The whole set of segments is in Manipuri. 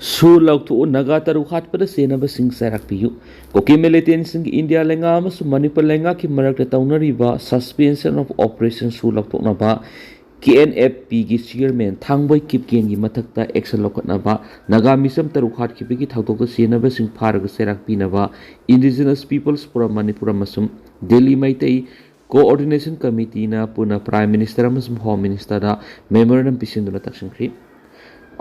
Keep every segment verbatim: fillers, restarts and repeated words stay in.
ꯁꯨ ꯂꯧꯊꯣꯛꯎ, ꯅꯥꯒꯥ ꯇꯔꯨꯛ ꯍꯥꯠꯄꯗ ꯆꯦꯟꯅꯕꯁꯤꯡ ꯆꯩꯔꯥꯛ ꯄꯤꯌꯨ꯫ ꯀꯨꯀꯤ ꯃꯤꯂꯤꯇꯦꯟꯁꯤꯡꯒꯤ ꯏꯟꯗꯤꯌꯥ ꯂꯩꯉꯥꯛ ꯑꯃꯁꯨꯡ ꯃꯅꯤꯄꯨꯔ ꯂꯩꯉꯥꯛꯀꯤ ꯃꯔꯛꯇ ꯇꯧꯅꯔꯤꯕ Suspension of Operation ꯁꯨ ꯂꯧꯊꯣꯛꯅꯕ, ꯀꯦ ꯑꯦꯟ ꯑꯦꯐ ꯄꯤꯒꯤ ꯆꯤꯌꯔꯃꯦꯟ ꯊꯥꯡꯕꯣꯏ ꯀꯤꯞꯒꯦꯟꯒꯤ ꯃꯊꯛꯇ ꯑꯦꯛꯁꯟ ꯂꯧꯈꯠꯅꯕ, ꯅꯥꯒꯥ ꯃꯤꯆꯝ ꯇꯔꯨꯛ ꯍꯥꯠꯈꯤꯕꯒꯤ ꯊꯧꯗꯣꯛꯇ ꯆꯦꯟꯅꯕꯁꯤꯡ ꯐꯥꯔꯒ ꯆꯩꯔꯥꯛ ꯄꯤꯅꯕ, Indigenous People's Forum ꯃꯅꯤꯄꯨꯔ ꯑꯃꯁꯨꯡ ꯗꯤꯜꯂꯤ ꯃꯩꯇꯩ ꯀꯣꯑꯣꯔꯗꯤꯅꯦꯁꯟ ꯀꯃꯤꯇꯤꯅ ꯄꯨꯟꯅ ꯄ꯭ꯔꯥꯏꯝ ꯃꯤꯅꯤꯁꯇꯔ ꯑꯃꯁꯨꯡ ꯍꯣꯝ ꯃꯤꯅꯤꯁꯇꯔꯗ ꯃꯦꯃꯣꯔꯦꯟꯗꯝ ꯄꯤꯁꯤꯟꯗꯨꯅ ꯇꯛꯁꯤꯟꯈ꯭ꯔꯤ꯫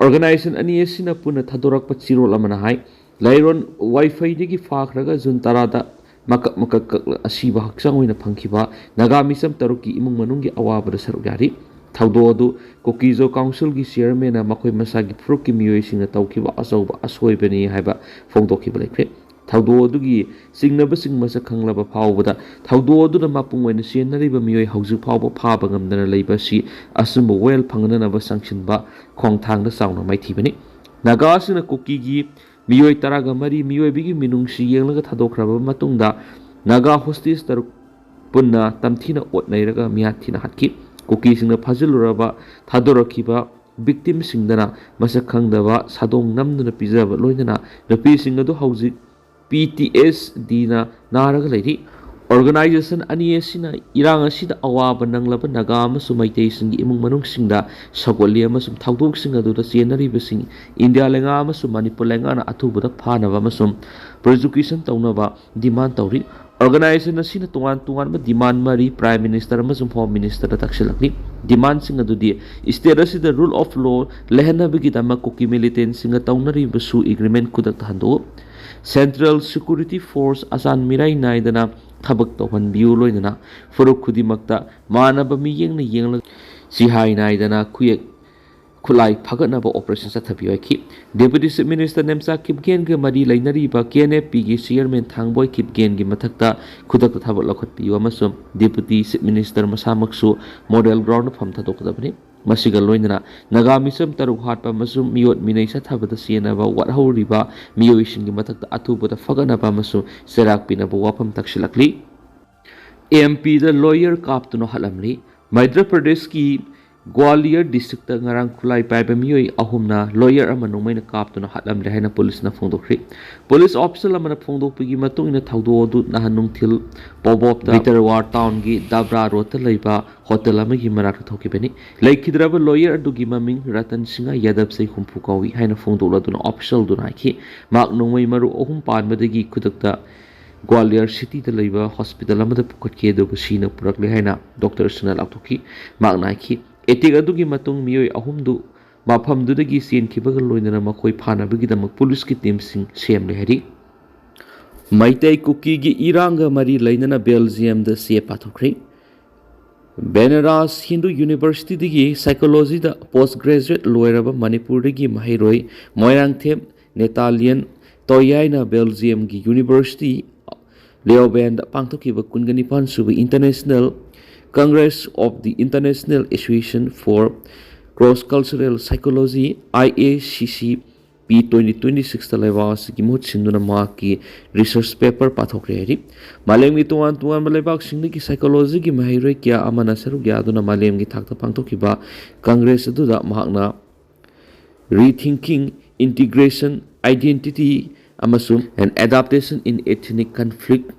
ꯑꯣꯔꯒꯅꯥꯏꯖꯦꯁꯟ ꯑꯅꯤ ꯑꯁꯤꯅ ꯄꯨꯟꯅ ꯊꯥꯗꯣꯔꯛꯄ ꯆꯦꯔꯣꯜ ꯑꯃꯅ ꯍꯥꯏ, ꯂꯥꯏꯔꯣꯟ ꯋꯥꯏꯐꯩꯗꯒꯤ ꯐꯥꯈ꯭ꯔꯒ ꯖꯨꯟ ꯇꯔꯥꯗ ꯃꯀꯛ ꯃꯀꯛ ꯀꯛꯂ ꯑꯁꯤꯕ ꯍꯛꯆꯥꯡ ꯑꯣꯏꯅ ꯐꯪꯈꯤꯕ ꯅꯥꯒꯥ ꯃꯤꯆꯝ ꯇꯔꯨꯛꯀꯤ ꯏꯃꯨꯡ ꯃꯅꯨꯡꯒꯤ ꯑꯋꯥꯕꯗ ꯁꯔꯨꯛ ꯌꯥꯔꯤ꯫ ꯊꯧꯗꯣꯛ ꯑꯗꯨ ꯀꯨꯀꯤꯖꯣ ꯀꯥꯎꯟꯁꯤꯜꯒꯤ ꯆꯤꯌꯔꯃꯦꯟꯅ ꯃꯈꯣꯏ ꯃꯁꯥꯒꯤ ꯐꯨꯔꯨꯞꯀꯤ ꯃꯤꯑꯣꯏꯁꯤꯡꯅ ꯇꯧꯈꯤꯕ ꯑꯆꯧꯕ ꯑꯁꯣꯏꯕꯅꯤ ꯍꯥꯏꯕ ꯐꯣꯡꯗꯣꯛꯈꯤꯕ ꯂꯩꯈ꯭ꯔꯦ꯫ ꯊꯧꯗꯣꯛ ꯑꯗꯨꯒꯤ ꯆꯤꯡꯅꯕꯁꯤꯡ ꯃꯁꯛ ꯈꯪꯂꯕ ꯐꯥꯎꯕꯗ ꯊꯧꯗꯣꯛ ꯑꯗꯨꯗ ꯃꯄꯨꯡ ꯑꯣꯏꯅ ꯆꯦꯟꯅꯔꯤꯕ ꯃꯤꯑꯣꯏ ꯍꯧꯖꯤꯛ ꯐꯥꯎꯕ ꯐꯥꯕ ꯉꯝꯗꯅ ꯂꯩꯕ ꯑꯁꯤ ꯑꯆꯨꯝꯕ ꯋꯥꯌꯦꯜ ꯐꯪꯅꯅꯕ ꯆꯪꯁꯤꯟꯕ ꯈꯣꯡꯊꯥꯡꯗ ꯆꯥꯎꯅ ꯃꯥꯏꯊꯤꯕꯅꯤ꯫ ꯅꯥꯒꯥꯁꯤꯡꯅ ꯀꯨꯀꯤꯒꯤ ꯃꯤꯑꯣꯏ ꯇꯔꯥꯒ ꯃꯔꯤ ꯃꯤꯑꯣꯏꯕꯒꯤ ꯃꯤꯅꯨꯡꯁꯤ ꯌꯦꯡꯂꯒ ꯊꯥꯗꯣꯛꯈ꯭ꯔꯕ ꯃꯇꯨꯡꯗ ꯅꯥꯒꯥ ꯍꯣꯁꯇꯦꯖ ꯇꯔꯨꯛ ꯄꯨꯟꯅ ꯇꯝꯊꯤꯅ ꯑꯣꯠ ꯅꯩꯔꯒ ꯃꯤꯍꯥꯠ ꯊꯤꯅ ꯍꯥꯠꯈꯤ꯫ ꯀꯨꯀꯤꯁꯤꯡꯅ ꯐꯥꯖꯤꯜꯂꯨꯔꯕ ꯊꯥꯗꯣꯔꯛꯈꯤꯕ ꯚꯤꯛꯇꯤꯝꯁꯤꯡꯗꯅ ꯃꯁꯛ ꯈꯪꯗꯕ ꯁꯥꯗꯣꯡ ꯅꯝꯗꯨꯅ ꯄꯤꯖꯕ ꯂꯣꯏꯅꯅ ꯅꯨꯄꯤꯁꯤꯡ ꯑꯗꯨ ꯍꯧꯖꯤꯛ ꯄꯤ ꯇꯤ ꯑꯦꯁ ꯗꯤꯅ ꯅꯥꯔꯒ ꯂꯩꯔꯤ꯫ ꯑꯣꯔꯒꯅꯥꯏꯖꯦꯁꯟ ꯑꯅꯤ ꯑꯁꯤꯅ ꯏꯔꯥꯡ ꯑꯁꯤꯗ ꯑꯋꯥꯕ ꯅꯪꯂꯕ ꯅꯥꯒꯥ ꯑꯃꯁꯨꯡ ꯃꯩꯇꯩꯁꯤꯡꯒꯤ ꯏꯃꯨꯡ ꯃꯅꯨꯡꯁꯤꯡꯗ ꯁꯧꯒꯠꯂꯤ ꯑꯃꯁꯨꯡ ꯊꯧꯗꯣꯛꯁꯤꯡ ꯑꯗꯨꯗ ꯆꯦꯟꯅꯔꯤꯕꯁꯤꯡ ꯏꯟꯗꯤꯌꯥ ꯂꯩꯉꯥꯛ ꯑꯃꯁꯨꯡ ꯃꯅꯤꯄꯨꯔ ꯂꯩꯉꯥꯛꯅ ꯑꯊꯨꯕꯗ ꯐꯥꯅꯕ ꯑꯃꯁꯨꯡ ꯄ꯭ꯔꯣꯁꯤꯀ꯭ꯌꯨꯁꯟ ꯇꯧꯅꯕ ꯗꯤꯃꯥꯟ ꯇꯧꯔꯤ꯫ ꯑꯣꯔꯒꯅꯥꯏꯖꯦꯁꯟ ꯑꯁꯤꯅ ꯇꯣꯉꯥꯟ ꯇꯣꯉꯥꯟꯕ ꯗꯤꯃꯥꯟ ꯃꯔꯤ ꯄ꯭ꯔꯥꯏꯝ ꯃꯤꯅꯤꯁꯇꯔ ꯑꯃꯁꯨꯡ ꯍꯣꯝ ꯃꯤꯅꯤꯁꯇꯔꯗ ꯇꯛꯁꯤꯜꯂꯛꯂꯤ꯫ ꯗꯤꯃꯥꯟꯁꯤꯡ ꯑꯗꯨꯗꯤ ꯁ꯭ꯇꯦꯠ ꯑꯁꯤꯗ ꯔꯨꯜ ꯑꯣꯐ ꯂꯣ ꯂꯩꯍꯟꯅꯕꯒꯤꯗꯃꯛ ꯀꯨꯀꯤ ꯃꯤꯂꯤꯇꯦꯟꯁꯤꯡꯒ ꯇꯧꯅꯔꯤꯕ ꯁꯨ ꯑꯦꯒ꯭ꯔꯤꯃꯦꯟ ꯈꯨꯗꯛꯇ ꯍꯟꯗꯣꯛꯎ, ꯁꯦꯟꯇ꯭ꯔꯦꯜ ꯁꯦꯀ꯭ꯌꯨꯔꯤꯇꯤ ꯐꯣꯔꯁ ꯑꯆꯥꯟ ꯃꯤꯔꯥꯏ ꯅꯥꯏꯗꯅ ꯊꯕꯛ ꯇꯧꯍꯟꯕꯤꯌꯨ, ꯂꯣꯏꯅꯅ ꯐꯨꯔꯨꯞ ꯈꯨꯗꯤꯡꯃꯛꯇ ꯃꯥꯟꯅꯕ ꯃꯤꯠꯌꯦꯡꯅ ꯌꯦꯡꯂꯒ ꯆꯤꯍꯥꯏ ꯅꯥꯏꯗꯅ ꯈꯨꯌꯦꯛ ꯈꯨꯠꯂꯥꯏ ꯐꯒꯠꯅꯕ ꯑꯣꯄꯔꯦꯁꯟ ꯆꯠꯊꯕꯤꯌꯨ ꯍꯥꯏꯈꯤ꯫ ꯗꯦꯄꯨꯇꯤ ꯆꯤꯐ ꯃꯤꯅꯤꯁꯇꯔ ꯅꯦꯝꯆꯥ ꯀꯤꯞꯒꯦꯟꯒ ꯃꯔꯤ ꯂꯩꯅꯔꯤꯕ ꯀꯦ ꯑꯦꯟ ꯑꯦꯐ ꯄꯤꯒꯤ ꯆꯤꯌꯔꯃꯦꯟ ꯊꯥꯡꯕꯣꯏ ꯀꯤꯞꯒꯦꯟꯒꯤ ꯃꯊꯛꯇ ꯈꯨꯗꯛꯇ ꯊꯕꯛ ꯂꯧꯈꯠꯄꯤꯌꯨ ꯑꯃꯁꯨꯡ ꯗꯦꯄꯨꯇꯤ ꯆꯤꯐ ꯃꯤꯅꯤꯁꯇꯔ ꯃꯁꯥꯃꯛꯁꯨ ꯃꯣꯗꯦꯜ ꯒ꯭ꯔꯥꯎꯟꯗ ꯐꯝ ꯊꯥꯗꯣꯛꯀꯗꯕꯅꯤ꯫ ꯃꯁꯤꯒ ꯂꯣꯏꯅꯅ ꯅꯥꯒꯥ ꯃꯤꯆꯝ ꯇꯔꯨꯛ ꯍꯥꯠꯄ ꯑꯃꯁꯨꯡ ꯃꯤꯑꯣꯠ ꯃꯤꯅꯩ ꯆꯠꯊꯕꯗ ꯆꯦꯟꯅꯕ ꯋꯥꯠꯍꯧꯔꯤꯕ ꯃꯤꯑꯣꯏꯁꯤꯡꯒꯤ ꯃꯊꯛꯇ ꯑꯊꯨꯕꯗ ꯐꯒꯠꯅꯕ ꯑꯃꯁꯨꯡ ꯆꯩꯔꯥꯛ ꯄꯤꯅꯕ ꯋꯥꯐꯝ ꯇꯛꯁꯤꯜꯂꯛꯂꯤ꯫ ꯑꯦꯝ ꯄꯤꯗ ꯂꯣꯌꯔ ꯀꯥꯞꯇꯨꯅ ꯍꯥꯠꯂꯝꯂꯤ꯫ ꯃꯙ꯭ꯌ ꯄ꯭ꯔꯗꯦꯁꯀꯤ ꯒ꯭ꯋꯥꯂꯤꯌꯔ ꯗꯤꯁꯇ꯭ꯔꯤꯛꯇ ꯉꯔꯥꯡ ꯈꯨꯠꯂꯥꯏ ꯄꯥꯏꯕ ꯃꯤꯑꯣꯏ ꯑꯍꯨꯝꯅ ꯂꯣꯌꯔ ꯑꯃ ꯅꯣꯡꯃꯩꯅ ꯀꯥꯞꯇꯨꯅ ꯍꯥꯠꯂꯝꯂꯦ ꯍꯥꯏꯅ ꯄꯨꯂꯤꯁꯅ ꯐꯣꯡꯗꯣꯛꯈ꯭ꯔꯦ꯫ ꯄꯨꯂꯤꯁ ꯑꯣꯐꯤꯁꯦꯜ ꯑꯃꯅ ꯐꯣꯡꯗꯣꯛꯄꯒꯤ ꯃꯇꯨꯡ ꯏꯟꯅ ꯊꯧꯗꯣꯛ ꯑꯗꯨ ꯅꯍꯥꯟ ꯅꯨꯡꯊꯤꯜ ꯄꯣꯕꯣꯞꯇ ꯕꯤꯇꯔꯋꯥꯔ ꯇꯥꯎꯟꯒꯤ ꯗꯥꯕ꯭ꯔꯥ ꯔꯣꯗꯇ ꯂꯩꯕ ꯍꯣꯇꯦꯜ ꯑꯃꯒꯤ ꯃꯅꯥꯛꯇ ꯊꯣꯛꯈꯤꯕꯅꯤ꯫ ꯂꯩꯈꯤꯗ꯭ꯔꯕ ꯂꯣꯌꯔ ꯑꯗꯨꯒꯤ ꯃꯃꯤꯡ ꯔꯇꯟ ꯁꯤꯡꯍ ꯌꯥꯗꯕ ꯆꯍꯤ ꯍꯨꯝꯐꯨ ꯀꯧꯏ ꯍꯥꯏꯅ ꯐꯣꯡꯗꯣꯛꯂꯗꯨꯅ ꯑꯣꯐꯤꯁꯦꯜꯗꯨꯅ ꯍꯥꯏꯈꯤ꯫ ꯃꯍꯥꯛ ꯅꯣꯡꯃꯩ ꯃꯔꯨ ꯑꯍꯨꯝ ꯄꯥꯟꯕꯗꯒꯤ ꯈꯨꯗꯛꯇ ꯒ꯭ꯋꯥꯂꯤꯌꯔ ꯁꯤꯇꯤꯗ ꯂꯩꯕ ꯍꯣꯁꯄꯤꯇꯥꯜ ꯑꯃꯗ ꯄꯨꯈꯠꯈꯤ, ꯑꯗꯨꯕꯨ ꯁꯤꯅ ꯄꯨꯔꯛꯂꯦ ꯍꯥꯏꯅ ꯗꯣꯛꯇꯔꯁꯤꯡꯅ ꯂꯥꯎꯊꯣꯛꯈꯤ꯫ ꯃꯍꯥꯛꯅ ꯍꯥꯏꯈꯤ, ꯑꯦꯇꯦꯛ ꯑꯗꯨꯒꯤ ꯃꯇꯨꯡ ꯃꯤꯑꯣꯏ ꯑꯍꯨꯝꯗꯨ ꯃꯐꯝꯗꯨꯗꯒꯤ ꯆꯦꯟꯈꯤꯕꯒ ꯂꯣꯏꯅꯅ ꯃꯈꯣꯏ ꯐꯥꯅꯕꯒꯤꯗꯃꯛ ꯄꯨꯂꯤꯁꯀꯤ ꯇꯤꯝꯁꯤꯡ ꯁꯦꯝꯂꯦ ꯍꯥꯏꯔꯤ꯫ ꯃꯩꯇꯩ ꯀꯨꯀꯤꯒꯤ ꯏꯔꯥꯡꯒ ꯃꯔꯤ ꯂꯩꯅꯅ ꯕꯦꯜꯖꯤꯌꯝꯗ ꯆꯦ ꯄꯥꯊꯣꯛꯈ꯭ꯔꯦ꯫ ꯕꯦꯅꯥꯔꯁ ꯍꯤꯟꯗꯨ ꯌꯨꯅꯤꯚꯔꯁꯤꯇꯤꯗꯒꯤ ꯁꯥꯏꯀꯣꯂꯣꯖꯤꯗ ꯄꯣꯁ ꯒ꯭ꯔꯦꯖꯨꯑꯦꯠ ꯂꯣꯏꯔꯕ ꯃꯅꯤꯄꯨꯔꯗꯒꯤ ꯃꯍꯩꯔꯣꯏ ꯃꯣꯏꯔꯥꯡꯊꯦꯝ ꯅꯦꯇꯥꯂꯤꯌꯟ ꯇꯣꯌꯥꯏꯅ ꯕꯦꯜꯖꯤꯌꯝꯒꯤ ꯌꯨꯅꯤꯚꯔꯁꯤꯇꯤ ꯂꯤꯑꯣꯕꯦꯟꯗ ꯄꯥꯡꯊꯣꯛꯈꯤꯕ ꯀꯨꯟꯒ ꯅꯤꯄꯥꯟ ꯁꯨꯕ International Congress of the International Association for Cross Cultural Psychology, I A C C P twenty twenty sixꯇ ꯂꯩꯕꯥꯛ ꯑꯁꯤꯒꯤ ꯃꯍꯨꯠ ꯁꯤꯟꯗꯨꯅ ꯃꯍꯥꯛꯀꯤ ꯔꯤꯁꯔꯆ ꯄꯦꯄꯔ ꯄꯥꯊꯣꯛꯈ꯭ꯔꯦ ꯍꯥꯏꯔꯤ꯫ ꯃꯥꯂꯦꯝꯒꯤ ꯇꯣꯉꯥꯟ ꯇꯣꯉꯥꯟꯕ ꯂꯩꯕꯥꯛꯁꯤꯡꯗꯒꯤ ꯁꯥꯏꯀꯣꯂꯣꯖꯤꯒꯤ ꯃꯍꯩꯔꯣꯏ ꯀꯌꯥ ꯑꯃꯅ ꯁꯔꯨꯛ ꯌꯥꯗꯨꯅ ꯃꯥꯂꯦꯝꯒꯤ ꯊꯥꯛꯇ ꯄꯥꯡꯊꯣꯛꯈꯤꯕ ꯀꯪꯒ꯭ꯔꯦꯁ ꯑꯗꯨꯗ ꯃꯍꯥꯛꯅ Rethinking Integration, Identity ꯑꯃꯁꯨꯡ An Adaptation in Ethnic Conflict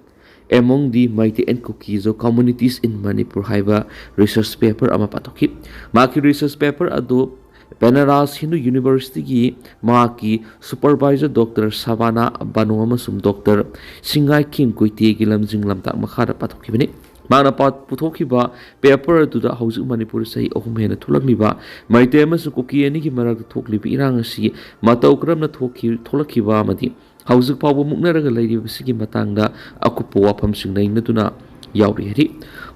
Among the Meitei and Kuki-Zo Communities in Manipur ꯍꯥꯏꯕ ꯔꯤꯁꯔꯆ ꯄꯦꯄꯔ ꯑꯃ ꯄꯥꯊꯣꯛꯈꯤ꯫ ꯃꯍꯥꯛꯀꯤ ꯔꯤꯁꯔꯆ ꯄꯦꯄꯔ ꯑꯗꯨ ꯕꯦꯅꯥꯔꯁ ꯍꯤꯟꯗꯨ ꯌꯨꯅꯤꯚꯔꯁꯤꯇꯤꯒꯤ ꯃꯍꯥꯛꯀꯤ ꯁꯨꯄꯔꯚꯥꯏꯖꯔ ꯗꯣꯛꯇꯔ ꯁꯕꯥꯅꯥ ꯕꯥꯅꯣ ꯑꯃꯁꯨꯡ ꯗꯣꯛꯇꯔ ꯁꯤꯡꯒꯥꯏꯈꯤꯡ ꯀꯨꯏꯇꯦꯒꯤ ꯂꯝꯖꯤꯡ ꯂꯝꯇꯥꯛ ꯃꯈꯥꯗ ꯄꯥꯊꯣꯛꯈꯤꯕꯅꯤ꯫ ꯃꯍꯥꯛꯅ ꯄꯥ-, ꯄꯨꯊꯣꯛꯈꯤꯕ ꯄꯦꯄꯔ ꯑꯗꯨꯗ ꯍꯧꯖꯤꯛ ꯃꯅꯤꯄꯨꯔꯗ ꯆꯍꯤ ꯑꯍꯨꯝ ꯍꯦꯟꯅ ꯊꯣꯛꯂꯛꯂꯤꯕ ꯃꯩꯇꯩ ꯑꯃꯁꯨꯡ ꯀꯨꯀꯤ ꯑꯅꯤꯒꯤ ꯃꯔꯛꯇ ꯊꯣꯛꯂꯤꯕ ꯏꯔꯥꯡ ꯑꯁꯤ ꯃꯇꯧ ꯀꯔꯝꯅ ꯊꯣꯛꯈꯤ-, ꯊꯣꯛꯂꯛꯈꯤꯕ ꯑꯃꯗꯤ ꯍꯧꯖꯤꯛ ꯐꯥꯎꯕ ꯃꯨꯛꯅꯔꯒ ꯂꯩꯔꯤꯕꯁꯤꯒꯤ ꯃꯇꯥꯡꯗ ꯑꯀꯨꯞꯄ ꯋꯥꯐꯝꯁꯤꯡ ꯅꯩꯅꯗꯨꯅ ꯌꯥꯎꯔꯤ ꯍꯥꯏꯔꯤ꯫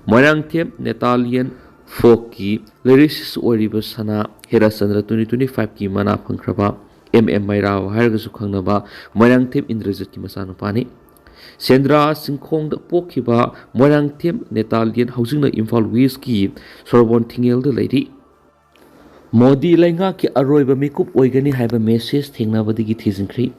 ꯃꯣꯏꯔꯥꯡꯊꯦꯝ ꯅꯦꯇꯥꯂꯤꯌꯟ ꯐꯣꯛꯀꯤ ꯂꯤꯔꯤꯁꯤꯁ ꯑꯣꯏꯔꯤꯕ ꯁꯅꯥ ꯍꯦꯔꯥꯆꯟꯗ꯭ꯔ twenty twenty fiveꯀꯤ ꯃꯅꯥ ꯐꯪꯈ꯭ꯔꯕ M M ꯃꯩꯔꯥꯕ ꯍꯥꯏꯔꯒꯁꯨ ꯈꯪꯅꯕ ꯃꯣꯏꯔꯥꯡꯊꯦꯝ ꯏꯟꯗ꯭ꯔꯖꯤꯠꯀꯤ ꯃꯆꯥꯅꯨꯄꯥꯅꯤ꯫ ꯁꯦꯟꯗ꯭ꯔꯥ ꯆꯤꯡꯈꯣꯡꯗ ꯄꯣꯛꯈꯤꯕ ꯃꯣꯏꯔꯥꯡꯊꯦꯝ ꯅꯦꯇꯥꯂꯤꯌꯟ ꯍꯧꯖꯤꯛꯅ ꯏꯝꯐꯥꯜ ꯋꯦꯁꯀꯤ ꯁꯣꯔꯣꯛꯕꯣꯟ ꯊꯤꯡꯉꯦꯜꯗ ꯂꯩꯔꯤ꯫ ꯃꯣꯗꯤ ꯂꯩꯉꯥꯛꯀꯤ ꯑꯔꯣꯏꯕ ꯃꯤꯀꯨꯞ ꯑꯣꯏꯒꯅꯤ ꯍꯥꯏꯕ ꯃꯦꯁꯦꯖ ꯊꯦꯡꯅꯕꯗꯒꯤ ꯊꯤꯖꯤꯟꯈ꯭ꯔꯦ꯫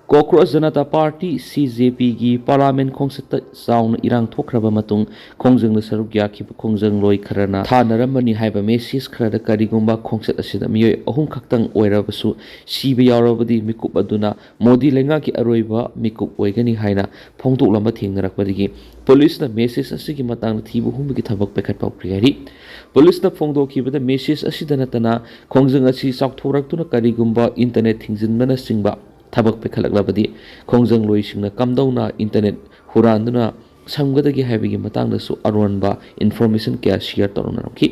ꯀꯣꯀ꯭ꯔꯣꯁ ꯖꯅꯇꯥ ꯄꯥꯔꯇꯤ, ꯁꯤ ꯖꯦ ꯄꯤꯒꯤ ꯄꯥꯔꯂꯥꯃꯦꯟ ꯈꯣꯡꯆꯠꯇ ꯆꯥꯎꯅ ꯏꯔꯥꯡ ꯊꯣꯛꯈ꯭ꯔꯕ ꯃꯇꯨꯡ, ꯈꯣꯡꯖꯪꯗ ꯁꯔꯨꯛ ꯌꯥꯈꯤꯕ ꯈꯣꯡꯖꯪꯂꯣꯏ ꯈꯔꯅ ꯊꯥꯅꯔꯝꯕꯅꯤ ꯍꯥꯏꯕ ꯃꯦꯁꯦꯖ ꯈꯔꯗ ꯀꯔꯤꯒꯨꯝꯕ ꯈꯣꯡꯆꯠ ꯑꯁꯤꯗ ꯃꯤꯑꯣꯏ ꯑꯍꯨꯝ ꯈꯛꯇꯪ ꯑꯣꯏꯔꯕꯁꯨ, ꯁꯤꯕ ꯌꯥꯎꯔꯕꯗꯤ ꯃꯤꯀꯨꯞ ꯑꯗꯨꯅ ꯃꯣꯗꯤ ꯂꯩꯉꯥꯛꯀꯤ ꯑꯔꯣꯏꯕ ꯃꯤꯀꯨꯞ ꯑꯣꯏꯒꯅꯤ ꯍꯥꯏꯅ ꯐꯣꯡꯗꯣꯛꯂꯝꯕ ꯊꯦꯡꯅꯔꯛꯄꯗꯒꯤ, ꯄꯨꯂꯤꯁꯅ ꯃꯦꯁꯦꯖ ꯑꯁꯤꯒꯤ ꯃꯇꯥꯡꯗ ꯊꯤꯕ ꯍꯨꯝꯕꯒꯤ ꯊꯕꯛ ꯄꯥꯏꯈꯠꯄ ꯍꯧꯈ꯭ꯔꯦ ꯍꯥꯏꯔꯤ꯫ ꯄꯨꯂꯤꯁꯅ ꯐꯣꯡꯗꯣꯛꯈꯤꯕꯗ, ꯃꯦꯁꯦꯖ ꯑꯁꯤꯗ ꯅꯠꯇꯅ ꯈꯣꯡꯖꯪ ꯑꯁꯤ ꯆꯥꯎꯊꯣꯔꯛꯇꯨꯅ ꯀꯔꯤꯒꯨꯝꯕ ꯏꯟꯇꯔꯅꯦꯠ ꯊꯤꯡꯖꯤꯟꯕꯅꯆꯤꯡꯕ ꯊꯕꯛ ꯄꯥꯏꯈꯠꯂꯛꯂꯕꯗꯤ, ꯈꯣꯡꯖꯪꯂꯣꯏꯁꯤꯡꯅ ꯀꯝꯗꯧꯅ ꯏꯟꯇꯔꯅꯦꯠ ꯍꯨꯔꯥꯟꯗꯨꯅ ꯁꯝꯒꯗꯒꯦ ꯍꯥꯏꯕꯒꯤ ꯃꯇꯥꯡꯗꯁꯨ ꯑꯔꯣꯟꯕ ꯏꯟꯐꯣꯔꯃꯦꯁꯟ ꯀꯌꯥ ꯁꯤꯌꯔ ꯇꯧꯅꯔꯝꯈꯤ꯫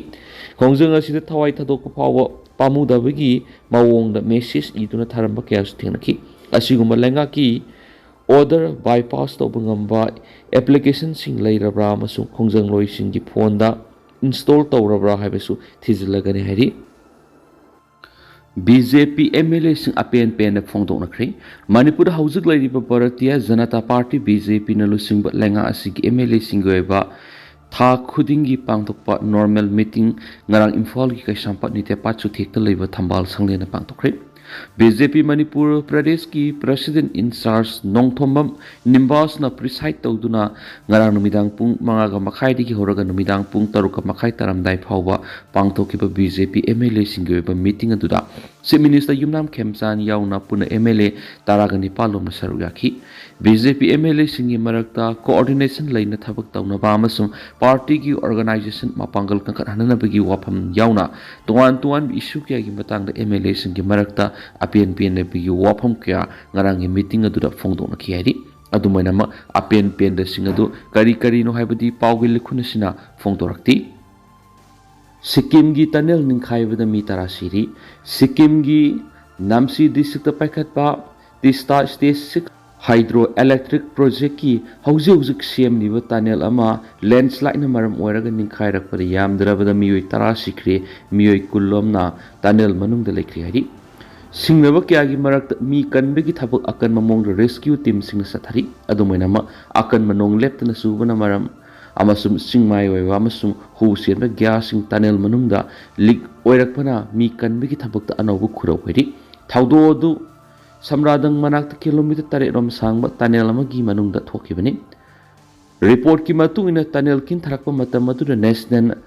ꯈꯣꯡꯖꯪ ꯑꯁꯤꯗ ꯊꯋꯥꯏ ꯊꯥꯗꯣꯛꯄ ꯐꯥꯎꯕ ꯄꯥꯝꯃꯨꯗꯕꯒꯤ ꯃꯑꯣꯡꯗ ꯃꯦꯁꯦꯖ ꯏꯗꯨꯅ ꯊꯥꯔꯝꯕ ꯀꯌꯥꯁꯨ ꯊꯦꯡꯅꯈꯤ꯫ ꯑꯁꯤꯒꯨꯝꯕ ꯂꯩꯉꯥꯛꯀꯤ ꯑꯣꯔꯗꯔ ꯕꯥꯏꯄꯥꯁ ꯇꯧꯕ ꯉꯝꯕ ꯑꯦꯄ꯭ꯂꯤꯀꯦꯁꯟꯁꯤꯡ ꯂꯩꯔꯕ꯭ꯔꯥ ꯑꯃꯁꯨꯡ ꯈꯣꯡꯖꯪꯂꯣꯏꯁꯤꯡꯒꯤ ꯐꯣꯟꯗ ꯏꯟꯁꯇꯣꯜ ꯇꯧꯔꯕ꯭ꯔꯥ ꯍꯥꯏꯕꯁꯨ ꯊꯤꯖꯤꯜꯂꯒꯅꯤ ꯍꯥꯏꯔꯤ꯫ B J P M L ꯑꯦꯁꯤꯡ ꯑꯄꯦꯟ ꯄꯦꯟꯗ ꯐꯣꯡꯗꯣꯛꯅꯈ꯭ꯔꯦ꯫ ꯃꯅꯤꯄꯨꯔꯗ ꯍꯧꯖꯤꯛ ꯂꯩꯔꯤꯕ Bharatiya Janata party, B J ꯄꯤꯅ ꯂꯨꯆꯤꯡꯕ ꯂꯩꯉꯥꯛ ꯑꯁꯤꯒꯤ ꯑꯦꯝ ꯑꯦꯜ ꯑꯦꯁꯤꯡꯒꯤ ꯑꯣꯏꯕ ꯊꯥ ꯈꯨꯗꯤꯡꯒꯤ ꯄꯥꯡꯊꯣꯛꯄ ꯅꯣꯔꯃꯦꯜ ꯃꯤꯇꯤꯡ ꯉꯔꯥꯡ ꯏꯝꯐꯥꯜꯒꯤ ꯀꯩꯁꯥꯝꯄꯥꯠ ꯅꯤꯇꯦꯄꯥꯠ ꯆꯨꯊꯦꯛꯇ ꯂꯩꯕ ꯊꯝꯕꯥꯜ ꯁꯪꯂꯦꯟꯗ ꯄꯥꯡꯊꯣꯛꯈ꯭ꯔꯦ꯫ ꯕꯤ ꯖꯦ ꯄꯤ ꯃꯅꯤꯄꯨꯔ ꯄ꯭ꯔꯗꯦꯁꯀꯤ ꯄ꯭ꯔꯁꯤꯗꯦꯟ ꯏꯟꯆꯥꯔꯖ ꯅꯣꯡꯊꯣꯝꯕꯝ ꯅꯤꯝꯕꯥꯁꯅ ꯄ꯭ꯔꯤꯁꯥꯏꯗ ꯇꯧꯗꯨꯅ ꯉꯔꯥꯡ ꯅꯨꯃꯤꯗꯥꯡ ꯄꯨꯡ ꯃꯉꯥꯒ ꯃꯈꯥꯏꯗꯒꯤ ꯍꯧꯔꯒ ꯅꯨꯃꯤꯗꯥꯡ ꯄꯨꯡ ꯇꯔꯨꯛꯀ ꯃꯈꯥꯏ ꯇꯥꯔꯝꯗꯥꯏ ꯐꯥꯎꯕ ꯄꯥꯡꯊꯣꯛꯈꯤꯕ B J P M L ꯑꯦꯁꯤꯡꯒꯤ ꯑꯣꯏꯕ ꯃꯤꯇꯤꯡ ꯑꯗꯨꯗ ꯆꯤꯐ ꯃꯤꯅꯤꯁꯇꯔ ꯌꯨꯝꯅꯥꯝ ꯈꯦꯝꯆꯥꯟ ꯌꯥꯎꯅ ꯄꯨꯟꯅ ꯑꯦꯝ ꯑꯦꯜ ꯑꯦ ꯇꯔꯥꯒ ꯅꯤꯄꯥꯜ ꯂꯣꯝꯅ ꯁꯔꯨꯛ ꯌꯥꯈꯤ꯫ B J P M L ꯑꯦꯁꯤꯡꯒꯤ ꯃꯔꯛꯇ ꯀꯣꯑꯣꯔꯗꯤꯅꯦꯁꯟ ꯂꯩꯅ ꯊꯕꯛ ꯇꯧꯅꯕ ꯑꯃꯁꯨꯡ ꯄꯥꯔꯇꯤꯒꯤ ꯑꯣꯔꯒꯅꯥꯏꯖꯦꯁꯟ ꯃꯄꯥꯡꯒꯜ ꯀꯟꯈꯠꯍꯟꯅꯕꯒꯤ ꯋꯥꯐꯝ ꯌꯥꯎꯅ ꯇꯣꯉꯥꯟ ꯇꯣꯉꯥꯟꯕ ꯏꯁꯨ ꯀꯌꯥꯒꯤ ꯃꯇꯥꯡꯗ ꯑꯦꯝ ꯑꯦꯜ ꯑꯦꯁꯤꯡꯒꯤ ꯃꯔꯛꯇ ꯑꯄꯦꯟ ꯄꯦꯟꯗꯕꯒꯤ ꯋꯥꯐꯝ ꯀꯌꯥ ꯉꯔꯥꯡꯒꯤ ꯃꯤꯇꯤꯡ ꯑꯗꯨꯗ ꯐꯣꯡꯗꯣꯛꯅꯈꯤ ꯍꯥꯏꯔꯤ꯫ ꯑꯗꯨꯃꯥꯏꯅꯃꯛ ꯑꯄꯦꯟ ꯄꯦꯟꯗꯁꯤꯡ ꯑꯗꯨ ꯀꯔꯤ ꯀꯔꯤꯅꯣ ꯍꯥꯏꯕꯗꯤ ꯄꯥꯎꯒꯤ ꯂꯤꯈꯨꯟ ꯑꯁꯤꯅ ꯐꯣꯡꯗꯣꯔꯛꯇꯦ꯫ ꯁꯤꯛꯀꯤꯝꯒꯤ ꯇꯅꯦꯜ ꯅꯤꯡꯈꯥꯏꯕꯗ ꯃꯤ ꯇꯔꯥ ꯁꯤꯔꯤ꯫ ꯁꯤꯛꯀꯤꯝꯒꯤ ꯅꯥꯝꯆꯤ ꯗꯤꯁꯇ꯭ꯔꯤꯛꯇ ꯄꯥꯏꯈꯠꯄ ꯇꯤꯁꯇꯥ ꯁ꯭ꯇꯦꯖ ꯁꯤꯛꯁ ꯍꯥꯏꯗ꯭ꯔꯣ ꯏꯂꯦꯛꯇ꯭ꯔꯤꯛ ꯄ꯭ꯔꯣꯖꯦꯛꯀꯤ ꯍꯧꯖꯤꯛ ꯍꯧꯖꯤꯛ ꯁꯦꯝꯂꯤꯕ ꯇꯅꯦꯜ ꯑꯃ ꯂꯦꯟꯁ꯭ꯂꯥꯏꯗꯅ ꯃꯔꯝ ꯑꯣꯏꯔꯒ ꯅꯤꯡꯈꯥꯏꯔꯛꯄꯗ ꯌꯥꯝꯗ꯭ꯔꯕꯗ ꯃꯤꯑꯣꯏ ꯇꯔꯥ ꯁꯤꯈ꯭ꯔꯦ, ꯃꯤꯑꯣꯏ ꯀꯨꯟꯂꯣꯝꯅ ꯇꯅꯦꯜ ꯃꯅꯨꯡꯗ ꯂꯩꯈ꯭ꯔꯦ ꯍꯥꯏꯔꯤ꯫ ꯁꯤꯡꯅꯕ ꯀꯌꯥꯒꯤ ꯃꯔꯛꯇ ꯃꯤ ꯀꯟꯕꯒꯤ ꯊꯕꯛ ꯑꯀꯟꯕ ꯃꯑꯣꯡꯗ ꯔꯦꯁꯀ꯭ꯌꯨ ꯇꯤꯝꯁꯤꯡꯅ ꯆꯠꯊꯔꯤ꯫ ꯑꯗꯨꯃꯥꯏꯅꯃꯛ, ꯑꯀꯟꯕ ꯅꯣꯡ ꯂꯦꯞꯇꯅ ꯆꯨꯕꯅ ꯃꯔꯝ ꯑꯃꯁꯨꯡ ꯆꯤꯡꯃꯥꯏ ꯑꯣꯏꯕ ꯑꯃꯁꯨꯡ ꯍꯨ ꯆꯦꯟꯕ ꯒ꯭ꯌꯥꯁꯁꯤꯡ ꯇꯅꯦꯜ ꯃꯅꯨꯡꯗ ꯂꯤꯛ ꯑꯣꯏꯔꯛꯄꯅ ꯃꯤ ꯀꯟꯕꯒꯤ ꯊꯕꯛꯇ ꯑꯅꯧꯕ ꯈꯨꯔꯧ ꯑꯣꯏꯔꯤ꯫ ꯊꯧꯗꯣꯛ ꯑꯗꯨ ꯁꯝꯔꯥꯗꯪ ꯃꯅꯥꯛꯇ ꯀꯤꯂꯣꯃꯤꯇꯔ ꯇꯔꯦꯠ ꯔꯣꯝ ꯁꯥꯡꯕ ꯇꯅꯦꯜ ꯑꯃꯒꯤ ꯃꯅꯨꯡꯗ ꯊꯣꯛꯈꯤꯕꯅꯤ꯫ ꯔꯤꯄꯣꯔꯠꯀꯤ ꯃꯇꯨꯡ ꯏꯟꯅ, ꯇꯅꯦꯜ ꯀꯤꯟꯊꯔꯛꯄ ꯃꯇꯝ ꯑꯗꯨꯗ National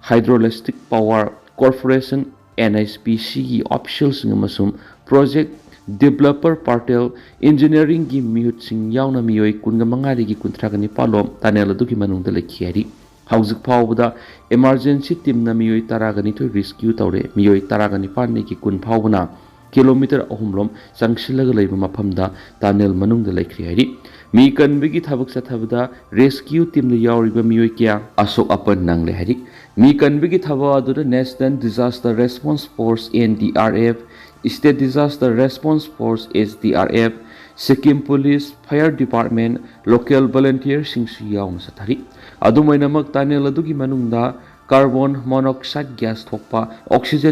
Hydroelectric Power Corporation, N H P C ꯒꯤ officialꯁꯤꯡ ꯑꯃꯁꯨꯡ project developer, Patel Engineeringꯒꯤ ꯃꯤꯍꯨꯠꯁꯤꯡ ꯌꯥꯎꯅ ꯃꯤꯑꯣꯏ ꯀꯨꯟꯒ ꯃꯉꯥꯗꯒꯤ ꯀꯨꯟꯊ꯭ꯔꯥꯒ ꯅꯤꯄꯥꯜ ꯂꯣꯝ ꯇꯅꯦꯜ ꯑꯗꯨꯒꯤ ꯃꯅꯨꯡꯗ ꯂꯩꯈꯤ ꯍꯥꯏꯔꯤ꯫ ꯍꯧꯖꯤꯛ ꯐꯥꯎꯕꯗ emergency teamꯅ ꯃꯤꯑꯣꯏ ꯇꯔꯥꯒ ꯅꯤꯊꯣꯏ rescue ꯇꯧꯔꯦ꯫ ꯃꯤꯑꯣꯏ ꯇꯔꯥꯒ ꯅꯤꯄꯥꯜꯗꯒꯤ ꯀꯨꯟ ꯐꯥꯎꯕꯅ ꯀꯤꯂꯣꯃꯤꯇꯔ ꯑꯍꯨꯝ ꯂꯣꯝ ꯆꯪꯁꯤꯜꯂꯒ ꯂꯩꯕ ꯃꯐꯝꯗ ꯇꯅꯦꯜ ꯃꯅꯨꯡꯗ ꯂꯩꯈ꯭ꯔꯦ ꯍꯥꯏꯔꯤ꯫ ꯃꯤ ꯀꯟꯕꯒꯤ ꯊꯕꯛ ꯆꯠꯊꯕꯗ rescue teamꯗ ꯌꯥꯎꯔꯤꯕ ꯃꯤꯑꯣꯏ ꯀꯌꯥ ꯑꯁꯣꯛ ꯑꯄꯟ ꯅꯪꯂꯦ ꯍꯥꯏꯔꯤ꯫ ꯃꯤ ꯀꯟꯕꯒꯤ ꯊꯕꯛ ꯑꯗꯨꯗ National Disaster Response Force, N D R F, State Disaster Response Force, S D R F, Sikkim Police, Fire Department, local volunteerꯁꯤꯡꯁꯨ ꯌꯥꯎꯅ ꯆꯠꯊꯔꯤ꯫ ꯑꯗꯨꯝ ꯑꯣꯏꯅꯃꯛ, ꯇꯅꯦꯜ ꯑꯗꯨꯒꯤ ꯃꯅꯨꯡꯗ carbon monoxide gas ꯊꯣꯛꯄ, oxygen